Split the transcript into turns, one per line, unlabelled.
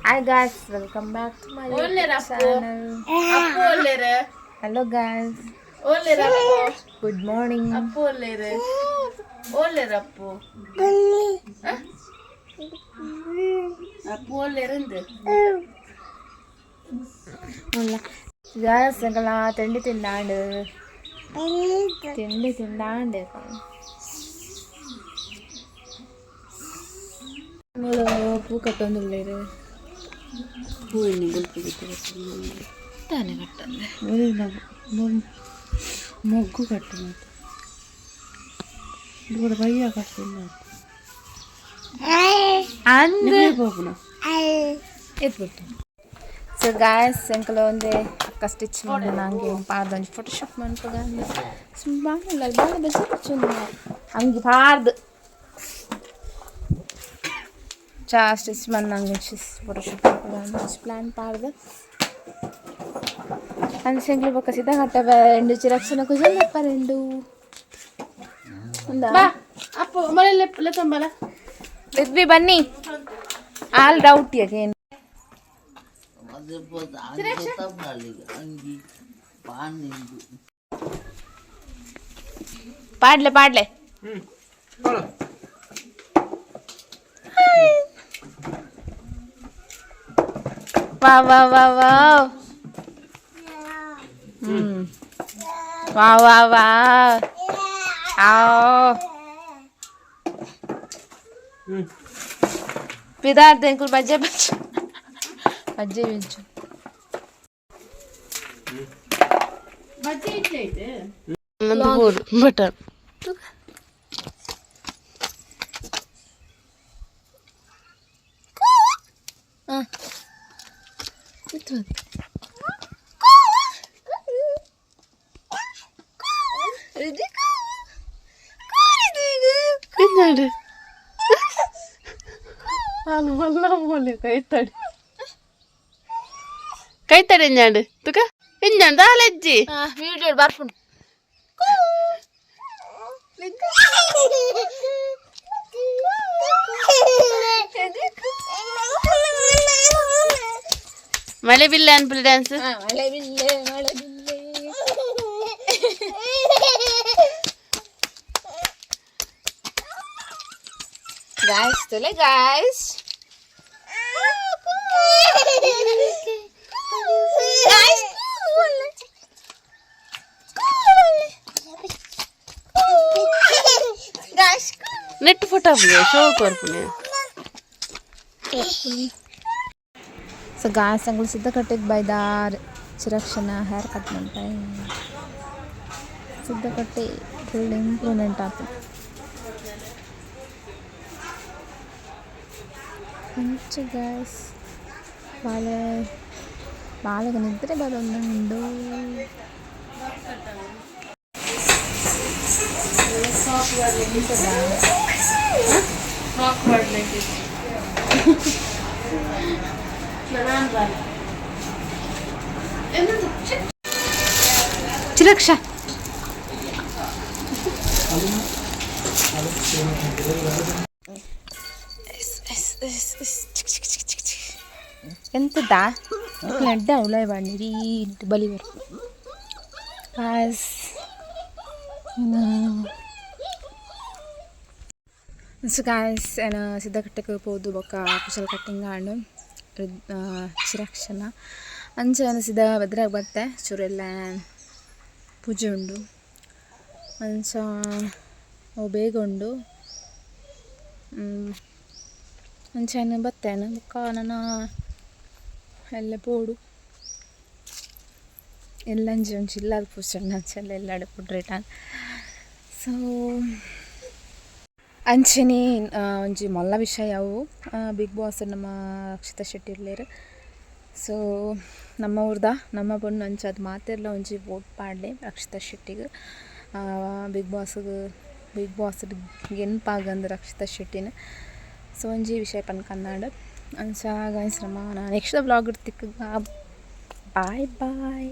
Hi guys, welcome back to my YouTube channel.
Appu ಒಲ್ಲೆರ್.
Hello guys,
ಒಲ್ಲೆರ್ Appu.
Good morning.
Appu ಒಲ್ಲೆರ್, ಒಲ್ಲೆರ್ ಅಪ್ಪು. ಹ? ಅಪ್ಪು ಒಲ್ಲೆರ್.
Guys, ಎಂಕಲ ತಿಂಡಿ ತಿಂದಾಂಡ್, ತಿಂಡಿ ತಿಂದಾಂಡ್. ಮೂಲು ಪೂ ಕಟ್ಟೊಂದುಲ್ಲೆರ್. ತಾನೆ ಕಟ್ಟಂದೆ.
ಮೊಗ್ಗು ಕಟ್ಟು ಕೂಡ ಬಯ್ಯ ಕಟ್ಟು.
ಅಂದ್
ಪೋಪುನ.
ಎತ್ಬಿಟ್ಟು. ಸೊ ಗಾಯ್ಸ್, ಎಂಕಲ ಒಂದೇ ಅಕ್ಕ ಸ್ಟಿಚ್ ಮಾಡಿ ನಂಗೆ ಪಾರ್ದು ಒಂಜಿ ಫೋಟೋಶೂಟ್ ಮನ್ಪುಗ. ಬಾಳ ಬಾಳ ಬೆಸ ಅಂಗಿ ಪಾರ್ದು ಚಾ ಸ್ಟಿಚ್ ಮಂದಂಗೆ ಫೋಟೋಶೂಟ್ ಮನ್ಪುಗ ಪ್ಲಾನ್ ಪಾರ್ದು. ಅಂಚ ಎಂಕ್ಲು ಬೊಕ್ಕ ಸಿದ್ಧಗಟ್ಟ రెండు ಚಿರಕ್ಷಣ ಕುಜಲ್ಲಪ್ಪ రెండు ఉందా.
ಬಾ ಅಪ್ಪು, ಮಳೆ ಲೆತ್ತಂಬಲ.
ರಿದ್ವಿ, ಬನ್ನಿ. ಆಲ್ ಡೌಟ್ ಅಗೇನ್.
ಅಂಗಿ ಪಾನಿಂದು.
ಪಾಡ್ಲೆ ಪಾಡ್ಲೆ. ವಾ ವಾ ವಾ ವಾ, ವಾ ವಾ ವಾ. ಆವ್ ಪಿದಾರ್ದ ಎಂಕುಲು ಬಜ್ಜೆ ಬಜ್ಜೆ ಬಜ್ಜೆ ಬೆಂಚು.
ಬಜ್ಜೆ ಇಟ್ಟೈತೆ ಬಟರ್.
ಹಾಂ.
ಎಂಜಾಂಡ್ ನಾನು ಮಲ್ಲ ಮೋಲೆ ಕೈತಡಿ ಕೈತಡಿ. ಎಂಜಾಂಡ್ ತುಕ ಎಂಜಾಂಡ್ ದಾಲಜ್ಜಿ.
ವಿಡಿಯೋ ಬರ್ಪುಂಡು.
ಮಳೆ ಬಿಲ್ಲೆ ಅನ್ಪುಲಿ ಡ್ಯಾನ್ಸ್.
ಮಳೆ ಬಿಲ್ಲೆ, ಮಳೆ ಬಿಲ್ಲೆ. ಗಾಯ್ಸ್, ತುಲೆ guys. Guys, guys.
Net photo show ಕೊರ್ಪುನೆ.
So guys, ಅಂಗಳು ಸಿದ್ಧಕಟ್ಟೆಗೆ ಬೈದಾರ್. ಚಿರಕ್ಷಣ ಹೇರ್ ಕಟ್ ಮಾಡ್ತಾರೆ. ಸಿದ್ಧಕಟ್ಟೆ ಫುಲ್ ಇಂಪ್ರೂವ್ಮೆಂಟ್ ಆತು. ಅಂಚ ಗಾಯ್ಸ್, ಬಾಳೆ ಬಾಳೆಗೆ ನಿದ್ರೆ ಬರೋದುಂಡು.
ಫ್ರಾಕ್ ಮಾಡ್ಲಿಕ್ಕೆ ನಾನು ಬಾಲ.
ಚಿರಕ್ಷ. ಎಂತದಾ ಎಡ್ಡೆ ಅವಳ ಬನ್ನಿ ಬಲಿ ಬರ್ಪು. ಗಾಯ್ಸ್, ಸೊ ಗಾಯ್ಸ್, ಏನ ಸಿದ್ಧಕಟ್ಟೆಗೆ ಪೋದು ಬೊಕ್ಕ ಕುಶಲ್ ಕಟ್ಟಿಂಗ್ ಆಂಡ್ ಚಿರಕ್ಷಣ. ಅಂಚ ಸಿದ ಬೆದ್ರಾಗ ಬತ್ತೆ. ಚೂರೆಲ್ಲ ಪೂಜೆ ಉಂಡು. ಅಂಚ ಅವು ಬೇಗ ಉಂಡು. ಅಂಚ ಬತ್ತೇನೆ. ಬೊಕ್ಕ ನನ ಎಲ್ಲ ಪೋಡು ಎಲ್ಲಂಜಿ ಒಂಜಿ ಇಲ್ಲಾದ ಪೂಜೆ ಅಂಚೆಲ್ಲ ಎಲ್ಲಾಡೆ ಪುಡ್ರೇಟಾನ್. ಸೊ ಅಂಚನೆ ಒಂಜಿ ಮಲ್ಲ ವಿಷಯ ಅವು ಬಿಗ್ ಬಾಸ್ ನಮ್ಮ ರಕ್ಷಿತಾ ಶೆಟ್ಟಿ ಉಲ್ಲೆರ್. ಸೊ ನಮ್ಮ ಊರ್ದ ನಮ್ಮ ಪೊಣ್ಣು. ಅಂಚ ಅದು ಮಾತೆರ್ಲ ಒಂಜಿ ವೋಟ್ ಪಾಡ್ಲೆ ರಕ್ಷಿತಾ ಶೆಟ್ಟಿಗ್. ಬಿಗ್ ಬಾಸ್ಗ್, ಬಿಗ್ ಬಾಸ್ ಗೆನ್ಪಾಗಂದ್ ರಕ್ಷಿತಾ ಶೆಟ್ಟಿನ. ಸೊ ಒಂಜಿ ವಿಷಯ ಪನ್ಕಂದಾಂಡ್. ಅಂಚ ಗಾಯ್ಸ್, ನಮ್ಮ ನೆಕ್ಸ್ಟ್ ವ್ಲಾಗ್ ತಿಕ್ಕುಗ. Bye boy.